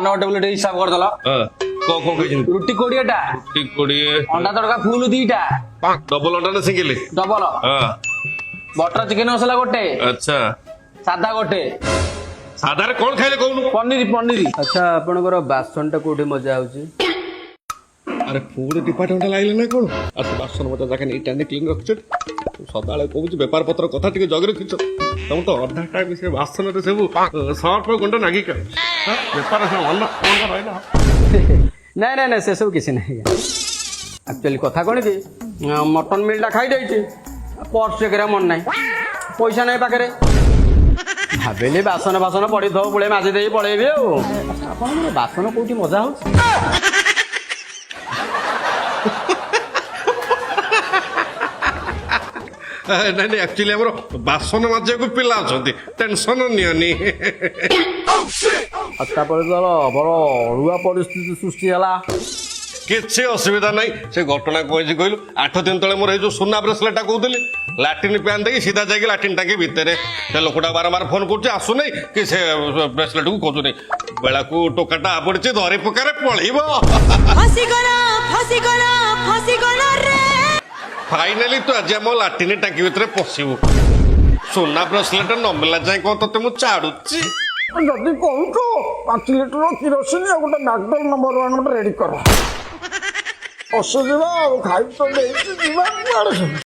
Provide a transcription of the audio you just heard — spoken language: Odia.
ନମ୍ବର ଟେବୁଲ ଟିକେ ହିସାବ କରିଦେଲ। ହଁ, କଣ କଣ ଖାଇଛନ୍ତି? ରୁଟି 20ଟା। ରୁଟି 20। ଅଣ୍ଡା ତଡ଼କା ଫୁଲ 2ଟା। ଡବଲ ଅଣ୍ଡା ନା ସିଙ୍ଗିଲ? ଡବଲ। ବଟର ଚିକେନ ମସଲା ଗୋଟେ। ସାଧା ଗୋଟେ। ସାଧାରେ କଣ ଖାଇଲେ କହୁନୁ? ପନିର, ପନିର। ଆଚ୍ଛା, ଆପଣଙ୍କର ବାସନଟା କୋଉଠି ମଜା ହଉଛି? ଆରେ, ଫୁଡ ଡିପାର୍ଟମେଣ୍ଟ ଲାଗିଲେ ନା କଣ? ଆଉ ସେ ବାସନ ମଜା ଜାଗା ନିଟ୍ ଆଣ୍ଡ କ୍ଲିନ୍ ରଖିଛନ୍ତି। ସଦାବେଳେ କହୁଛି, ବେପାର ପତ୍ର କଥା ଟିକେ ଜଗି ରଖିଛ। ତମ ତ ଅଧା ଟାଇମ୍ ସେ ବାସନରେ ସବୁ ସର୍ଫ ଗୁଣ୍ଡ ନାଗିକି ଅଛି। ହଁ, ବେପାର ସବୁ ଭଲ କଣ ରହିଲା? ନାଇଁ ନାଇଁ ନାଇଁ, ସେସବୁ କିଛି ନାହିଁ। ଆକ୍ଚୁଆଲି କଥା କ'ଣ କି, ମଟନ୍ ମିଲ୍ଟା ଖାଇ ଦେଇଛି, ପର୍ସ ଚେକରେ ମନେ ନାହିଁ, ପଇସା ନାହିଁ ପାଖରେ। ଭାବିଲି ବାସନ ବାସନ ପଡ଼ିଥିବ, ପୁଳେ ମାଜି ଦେଇକି ପଳେଇବି ଆଉ। ଆଚ୍ଛା, ଆପଣଙ୍କର ବାସନ କୋଉଠି ମଜା ହଉଛି? ନାଇଁ ନାଇଁ, ଆକ୍ଚୁଆଲି ଆମର ବାସନ ମାଜିବାକୁ ପିଲା ଅଛନ୍ତି, ଟେନସନ ନିଅନି। ଆଉ ତାପରେ ତ ବଡ଼ ଅଡ଼ୁଆ ପରିସ୍ଥିତି ସୃଷ୍ଟି ହେଲା। କିଛି ଅସୁବିଧା ନାହିଁ। ସେ ଘଟଣା କହିଛି କହିଲୁ, 8 ଦିନ ତଳେ ମୋର ଏଇ ଯୋଉ ସୁନା ବ୍ରେସଲେଟଟା କହୁଥିଲି, ଲାଟିନ୍ ପ୍ୟାନ୍ ଦେଇକି ସିଧା ଯାଇକି ଲାଟିନ୍ ଟାଙ୍କି ଭିତରେ। ସେ ଲୋକଟା ବାରମ୍ବାର ଫୋନ କରୁଛି, ଆସୁନାହିଁ କି ସେ ବ୍ରେସଲେଟକୁ ଖୋଜୁନି। ବେଳାକୁ ଟୋକାଟା ପଡ଼ିଛି, ଧରି ପକାରେ ପଳେଇବ। ଫସିଗଲା, ଫସିଗଲା, ଫସିଗଲା ରେ। ଫାଇନାଲି ତୁ ଆଜି ଆମ ଲାଟିନ୍ ଟାଙ୍କି ଭିତରେ ପଶିବୁ। ସୁନା ବ୍ରେସଲେଟ ନ ମିଳିଲା ଯାଏଁ କଣ ତତେ ମୁଁ ଛାଡୁଛି? ଯଦି କହୁଛ, 5 ଲିଟର କିରୋସିନି ଆଉ ଗୋଟେ ମ୍ୟାକଡଲ ନମ୍ବର 1 ଗୋଟେ ରେଡି କର। ପଶିଯିବା ଆଉ, ଖାଇ ତ ଦେଇଛି, ଯିବା କୁଆଡ଼େ ସବୁ।